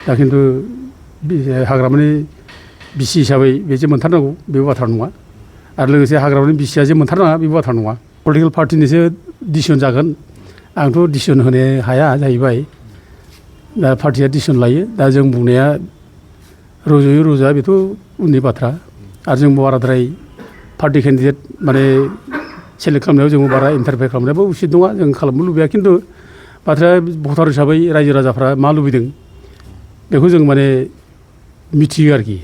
दा खिन्थु हाग्रामानि बिसि हिसाबै बे जे मोनथारनांगौ बेबो बाथ्रा नङा आरो लोगोसे हाग्रामानि बिसिया जे मोनथारनाङा बेबो बाथ्रा नङा पलिटिकेल पार्टिनिसो डिसिसन जागोन आंथ' डिसिसन होनो हाया जाहैबाय दा पार्टिया डिसिसन लायो दा जों बुंनाया रज'यो रज'आ बेथ' उननि बाथ्रा आरो जों बाराद्राय पार्टि केन्डिडेट माने सेलेक्ट खालामनायाव जों बारा इन्टारफेयार खालामनायाबो उचित नङा जों खालामनो लुबैया खिन्थु बाथ्राया भटार हिसाबै रायजो राजाफ्रा मा लुबैदों बेखौ जों माने मिथियो आरोखि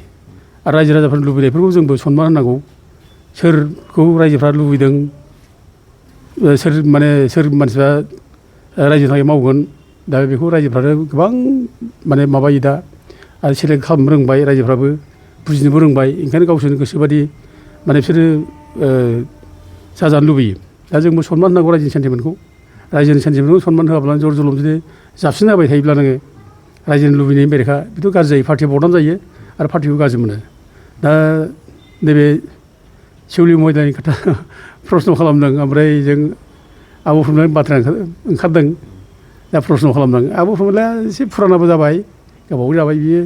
आरो रायजो राजाफोरनि लुबैनायफोरखौ जोंबो सनमान होनांगौ सोरखौ रायजोफ्रा लुबैदों सोर मानसिफ्रा रायजोनि थाखाय मावगोन दा बेखौ रायजोफ्रानो गोबां माने माबायो दा आरो सेलेक्ट खालामनो रोंबाय रायजोफ्राबो बुजिनोबो रोंबाय ओंखायनो गावसोरनि गोसोबादि माने बिसोरो जाजानो लुबैयो दा जोंबो सनमान होनांगौ रायजोनि सेन्टिमेन्टखौ रायजोनि सेन्टिमेन्टखौ सनमान होआब्लानो जर जलम जुदि जाबसिन जाबाय थायोब्ला नोङो रायजोनि लुबैनायनि बेरेखा बेथ' गाज्रि जायो पार्टिया बदनाम जायो आरो पार्टिखौ गाज्रि मोनो दा नैबे सेउलि मयदानि खोथा प्रस्न' खालामदों ओमफ्राय जों आब' प्रमोदनि बाथ्रा ओंखारदों दा प्रस्न' खालामदों आब' प्रमोदआ एसे फुरानाबो जाबाय गोबाव जाबाय बियो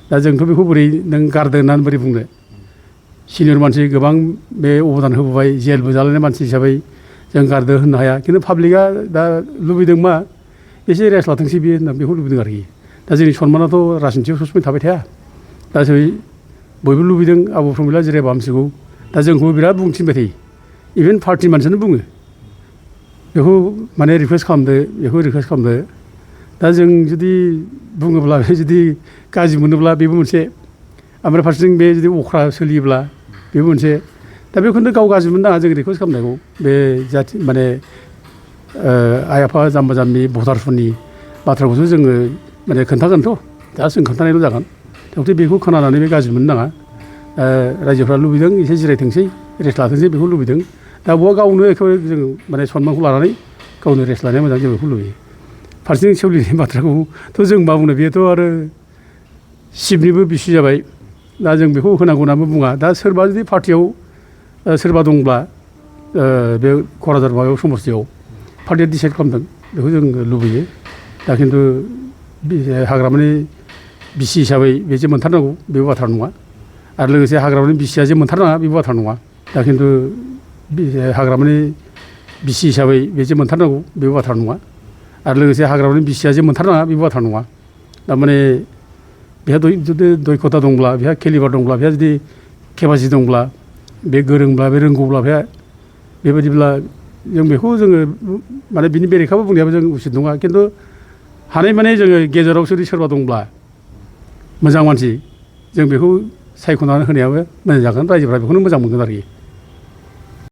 दा जोंथ' बेखौ बोरै नों गारदों होननानै बोरै बुंनो सिनियर मानसि गोबां बे अबदान होबोबाय जेलबो जालायनाय मानसि हिसाबै जों गारदो होननो हाया खिन्थु पाब्लिकआ दा लुबैदों मा एसे रेस्ट लाथोंसै बियो होनना बेखौ लुबैदों आरोखि दा जोंनि सनमानाथ' राजनितियाव सबसमाय थाबाय थाया दा बयबो लुबैदों आब' प्रमोदआ जिरायबा हामसिगौ दा जोंखौ बिराद बुंथिनबाय थायो इभेन पार्टि मानसियानो बुङो बेखौ माने रिकुवेस्ट खालामदो दा जों जुदि बुङोब्ला जुदि गाज्रि मोनोब्ला बेबो मोनसे ओमफ्राय फारसेथिं बे जुदि अख्रा सोलियोब्ला बेबो मोनसे दा बेखौनो गाव गाज्रि मोननो नाङा जों रिकुवेस्ट खालामनायखौ बे जाथि माने आइ आफा जाम्बा जाम्बि भटारफोरनि बाथ्राखौसो जोङो माने खोन्थागोनथ' दा जों खोन्थानायल' जागोन थेवबो बेखौ खोनानानै बे गाज्रि मोननो नाङा रायजोफ्रा लुबैदों एसे जिरायथोंसै रेस्ट लाथोंसै बेखौ लुबैदों दा बहा गावनो एखेबारे जों माने सनमानखौ लानानै गावनो रेस्ट लानाया मोजां जों बेखौ लुबैयो फारसेथिं सेउलिनि बाथ्राखौथ' जों मा बुंनो बेथ' आरो शिबनिबो बिसि जाबाय दा जों बेखौ होनांगौ होननानै बुङा दा सोरबा जुदि पार्टियाव सोरबा दंब्ला बे क'क्राझार माबायाव समस्तियाव पार्टिया डिसाइड खालामदों बेखौ जों लुबैयो दा खिन्थु हाग्रामानि बिसि हिसाबै बे जे मोनथारनांगौ बेबो बाथ्रा नङा आरो लोगोसे हाग्रामानि बिसिया जे मोनथारनाङा बेबो बाथ्रा नङा दा खिन्थु हाग्रामानि बिसि हिसाबै बे जे मोनथारनांगौ बेबो बाथ्रा नङा आरो लोगोसे हाग्रामानि बिसिया जे मोनथारनाङा बेबो बाथ्रा नङा थारमाने बेहा जुदि दयखथा दंब्ला बेहा केलिबार दंब्ला बेहा जुदि केपासिटि दंब्ला बे गोरोंब्ला बे रोंगौब्ला बेहा बेबायदिब्ला जों बेखौ जोङो माने बिनि बेरेखाबो बुंनायाबो जों उचित नङा खिन्थु हानायमानि जोङो गेजेराव जुदि सोरबा दंब्ला मोजां मानसि जों बेखौ सायख'नानै होनायाबो मोजां जागोन रायजोफ्रा बेखौनो मोजां मोनगोन आरोखि